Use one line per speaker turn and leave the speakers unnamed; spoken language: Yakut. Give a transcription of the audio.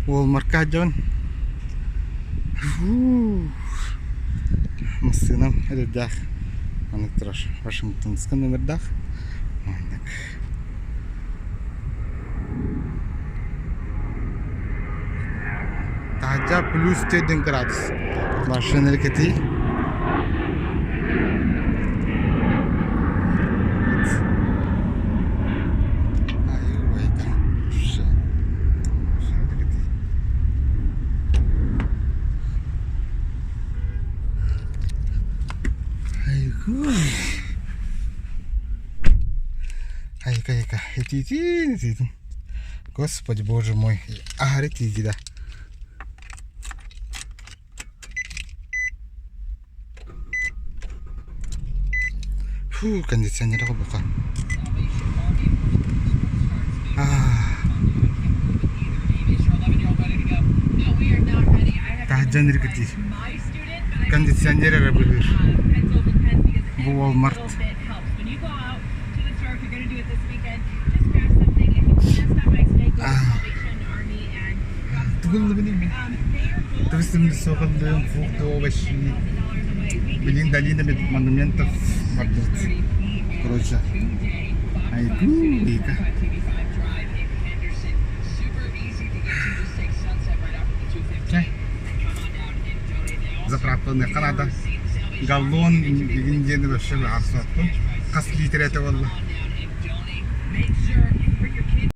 Уолмарка дьон. Массыынам эрэйдээх. Маннык турар Вашингтонскай номердаах. Маннык. Таһырдьа плюс 4 градус. Машина эркэтий. Айка-айка, итиитин, итиитин. Господи, боже мой, аһары итиити да. Фу, кондиционер бука. Таһырдьан иргитиир. Кондиционер эрэ быыһыыр. Бу Walmart. Тыбыс-тымныы фрукты, овощи. Блин, долина монументов бардыбыт. Короче, айгуу, Чэ, заправкаланыахха наада. Галлон игин диэни вообще быһаарсыбаппын. Хас литрэ этэ буолла?